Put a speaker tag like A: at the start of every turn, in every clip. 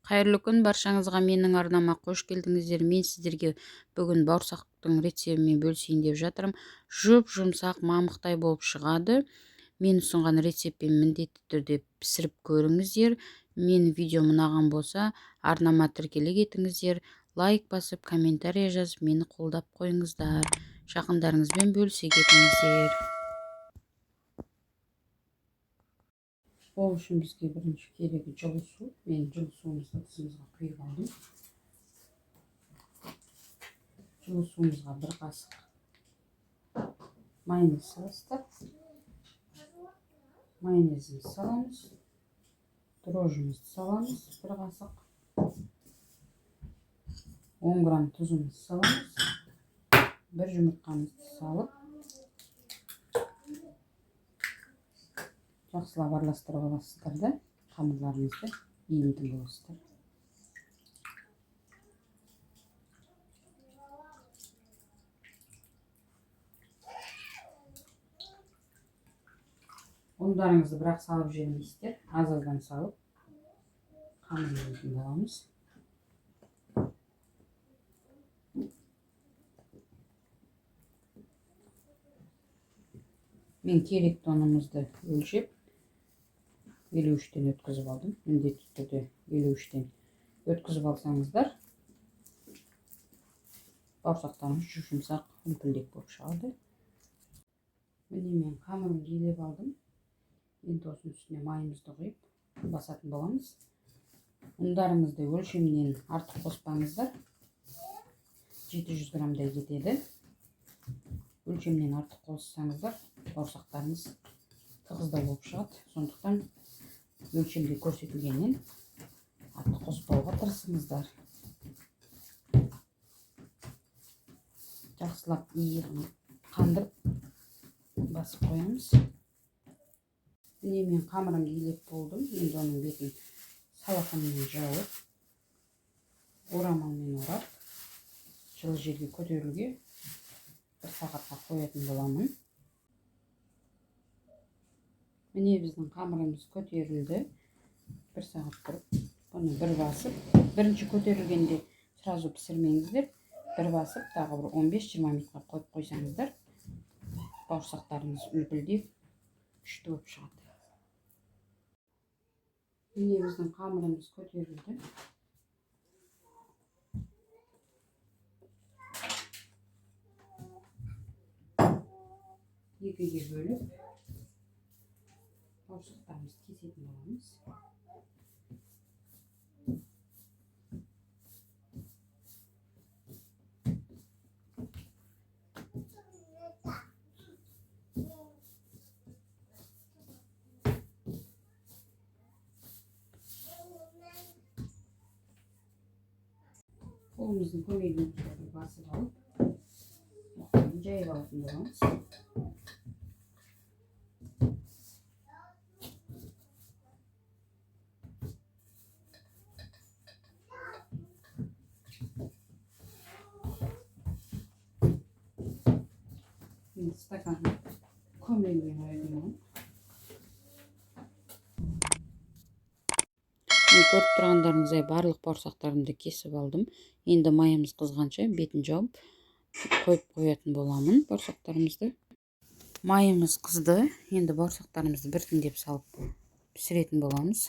A: Қайырлы күн баршаңызға, менің арнама қош келдіңіздер. Мен сіздерге бүгін бауырсақтың рецептімен бөлісейін деп жатырмын. Жұп-жұмсақ, мамықтай болып шығады. Мен ұсынған рецептпен міндетті түрде пісіріп көріңіздер. Мен видеом ұнаған болса, арнама тіркеле кетіңіздер. Лайк басып, комментарий жазып, мені қолдап қойыңыздар. Жақындарыңызбен бөлісе кетіңіздер. Ол үшін бізге бірінші керегі жылы су. Мен жылы суымызды ыдысымызға құйып алдым. Жылы суымызға бір қасық майонез саласыздар. Майонезімізді саламыз. Дрожжімізді саламыз бір қасық. 10 грамм тұзымызды саламыз. Бір жұмыртқамызды салып жақсылап араластырып аласыздар да, қамырларыңызды иінтін боласыздар. Ұндарыңызды бірақ салып жібермейсіздер, аз-аздан салып қамыр иінтін боламыз. Мен керекті ұнымызды өлшеп 53-тен өткізіп алдым. Міндетті түрде 53-тен өткізіп алсаңыздар, бауырсақтарыңыз жұп-жұмсақ, үлпілдек болып шығады. Міне мен қамырымды илеп алдым. Енді осының үстіне майымызды құйып басатын боламыз. Ұндарыңызды өлшемнен артық қоспаңыздар. 700 граммдай кетеді. Өлшемнен артық қоссаңыздар, бауырсақтарыңыз тығыздау болып шығады. Сондықтан өлшемде көрсетілгеннен артық қоспауға тырысыңыздар. Жақсылап иығын қандырып басып қоямыз. Міне мен қамырымды илеп болдым. Енді оның бетін салақанмен жауып, орамалмен орап, жылы жерге көтеруге бір сағатқа қоятын боламын. Міне біздің қамырымыз көтерілді. Бір сағат тұрып, бұны бір басып, бірінші көтерілгенде сразу пісірмеңіздер. Бір басып, тағы бір 15-20 минутқа қойып қойсаңыздар, бауырсақтарыңыз үлпілдеп, күшті болып шығады. Міне біздің қамырымыз көтерілді. Екіге бөліп бауырсақтарымызды кесетін боламыз. Қолымыздың көмегімен басып алып, жайып алатын боламыз. Енді стаканның көмегімен қоятын боламын. Міне көріп тұрғандарыңыздай барлық бауырсақтарымды кесіп алдым. Енді майымыз қызғанша бетін жауып қойып қоятын боламын бауырсақтарымызды. Майымыз қызды. Енді бауырсақтарымызды біртіндеп салып пісіретін боламыз.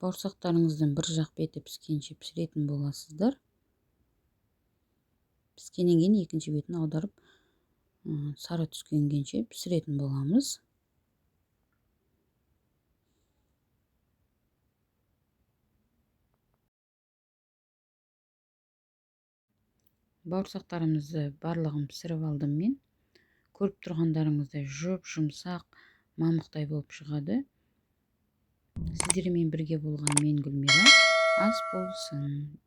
A: Бауырсақтарыңыздың бір жақ беті піскенше пісіретін боласыздар. Піскеннен кейін екінші бетін аударып, сары түскенше пісіретін боламыз. Бауырсақтарымызды барлығын пісіріп алдым мен. Көріп тұрғандарыңыздай жұп-жұмсақ, мамықтай болып шығады. Сіздермен бірге болған мен Гүлмира. Ас болсын.